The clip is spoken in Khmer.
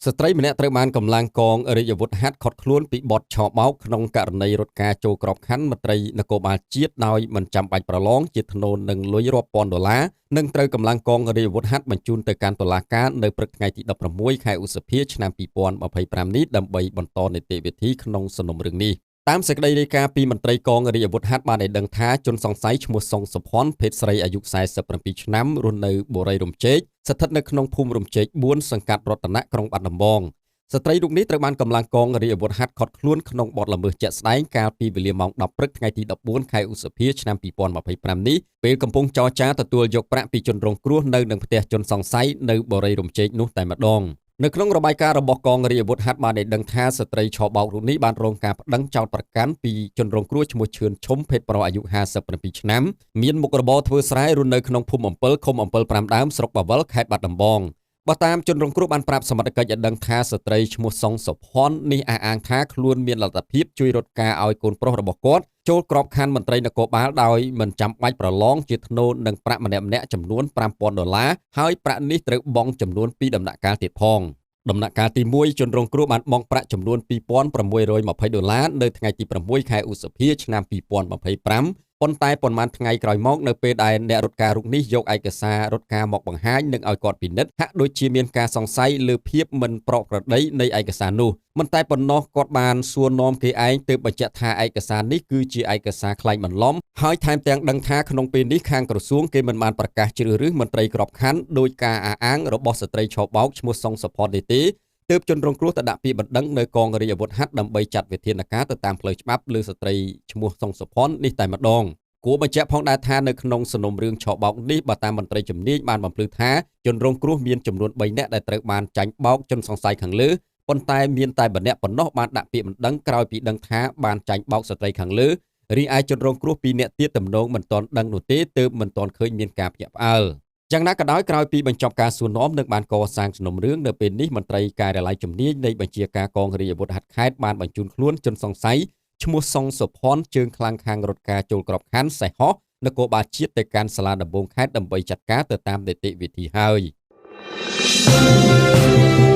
ស្ត្រីម្នាក់ត្រូវបានកម្លាំងកងរាជអាវុធហត្ថឃាត់ខ្លួនពីបទឆបោកក្នុងករណីរត់ការចូលក្របខ័ណ្ឌមន្ត្រីនគរបាលជាតិដោយមិនចាំបាច់ប្រឡងជាថ្នូរនឹងលុយរាប់ពាន់ដុល្លារនិងត្រូវកម្លាំងកងរាជអាវុធហត្ថបញ្ជូនទៅកាន់តុលាការនៅព្រឹកថ្ងៃទី16ខែឧសភាឆ្នាំ2025នេះដើម្បីបន្តនីតិវិធីក្នុងសំណុំរឿងនេះតាមសេចក្តីរាយការណ៍ពីមន្ត្រីកងរាជអាវុធហត្ថបានឲ្យដឹងថាជនសង្ស័យឈ្មោះសុងសុភ័ណ្ឌភេទស្រីអាយុ47ឆ្នាំរស់នៅបុរីរំជែកស្ថិតនៅក្នុងភូមិរំជែក4សង្កាត់រតនៈក្រុងបាត់ដំបងស្ត្រីរូបនេះត្រូវបានកម្លាំងកងរាជអាវុធហត្ថឃាត់ខ្លួនក្នុងបទល្មើសជាក់ស្ដែងកាលពីវេលាម៉ោង10ព្រឹកថ្ងៃទី14ខែឧសភាឆ្នាំ2025នេះពេលកំពុងចរចាទទួលយកប្រាក់ពីជនរងគ្រោះនៅនឹងផ្ទះជនសង្ស័យនៅបុរីរំជែកនោះតែម្ដងនៅក្នុងរបាយការណ៍របស់កងរាជអាវុធហត្ថបានឲ្យដឹងថាស្ត្រីឆបោករូបនេះបានរងការប្តឹងចោទប្រកាន់ពីជនរងគ្រោះឈ្មោះឈឿនឈុំភេទប្រុសអាយុ57ឆ្នាំមានមុខរបរធ្វើស្រែរស់នៅក្នុងភូមិអំពិលឃុំអំពិល5ដើមស្រុកបាវិលខេត្តបាត់ដំបងបើតាមជនរងគ្រោះបានប្រាប់សមត្ថកិច្ចឲ្យដឹងថាស្ត្រីឈ្មោះសុងសុភ័ណ្ឌនេះអះអាងថាខ្លួនមានលទ្ធភាពជួយរត់ការឲ្យកូនប្រុសរបស់គាត់ចូលក្របខ័ណ្ឌមន្ត្រីនគរបាលដោយមិនចាំបាច់ប្រឡងជាថ្នូរនឹងប្រាក់ម្នាក់ៗចំនួន5000ដុល្លារហើយប្រាក់នេះត្រូវបង់ចំនួន2ដំណាក់កាលទៀតផងដំណាក់កាលទី1ជនរងគ្រោះបានបង់ប្រាក់ចំនួន2620ដុល្លារនៅថ្ងៃទី6ខែឧសភាឆ្នាំ2025ប៉ុន្តែប៉ុន្មានថ្ងៃក្រោយមកនៅពេលដែលអ្នករត់ការរូបនេះយកឯកសាររត់ការមកបង្ហាញនិងឲ្យគាត់ពិនិត្យហាក់ដូចជាមានការសង្ស័យលើភាពមិនប្រក្រតីនៃឯកសារនោះមិនតែប៉ុណ្ណោះគាត់បានសួរនាំគេឯងទើបបញ្ជាក់ថាឯកសារនេះគឺជាឯកសារក្លែងបន្លំហើយថែមទាំងដឹងថាក្នុងពេលនេះខាងក្រសួងគេមិនបានប្រកាសជ្រើសរើសមន្ត្រីក្របខ័ណ្ឌដោយការអះអាងរបស់ស្ត្រីឆបោកឈ្មោះសុងសុផតនេះទេទើបជនរងគ្រោះទៅដាក់ពាក្យបណ្ដឹងនៅកងរាជអាវុធហត្ថដើម្បីចាត់វិធានការទៅតាមផ្លូវច្បាប់លើស្ត្រីឈ្មោះសុងសុភ័ណ្ឌនេះតែម្ដងគួរបញ្ជាក់ផងដែរថានៅក្នុងសំណុំរឿងឆបោកនេះបើតាមមន្ត្រីជំនាញបានបំភ្លឺថាជនរងគ្រោះមានចំនួន3នាក់ដែលត្រូវបានចាញ់បោកជនសង្ស័យខាងលើប៉ុន្តែមានតែម្នាក់ប៉ុណ្ណោះបានដាក់ពាក្យបណ្ដឹងក្រោយពីដឹងថាបានចាញ់បោកស្ត្រីខាងលើរីឯជនរងគ្រោះ2នាក់ទៀតទំនងមិនទាន់ដឹងនោះទេទើបមិនទាន់ឃើញមានការភ្ញាក់ផ្អើលយ៉ាងណាក៏ដោយក្រោយពីបញ្ចប់ការសួរនាំនិងបានកសាងសំណុំរឿងនៅពេលនេះមន្ត្រីការិយាល័យជំនាញនៃបញ្ជាការកងរាជអាវុធហត្ថខេត្តបានបញ្ជូនខ្លួនជនសង្ស័យឈ្មោះសុងសុភ័ណ្ឌជើងខ្លាំងខាងរត់ការចូលក្របខ័ណ្ឌសេះហោះនគរបាលជាតិទៅកាន់សាលាដំបងខេត្តដើម្បីចាត់ការទៅតាមនីតិវិធីហើយ។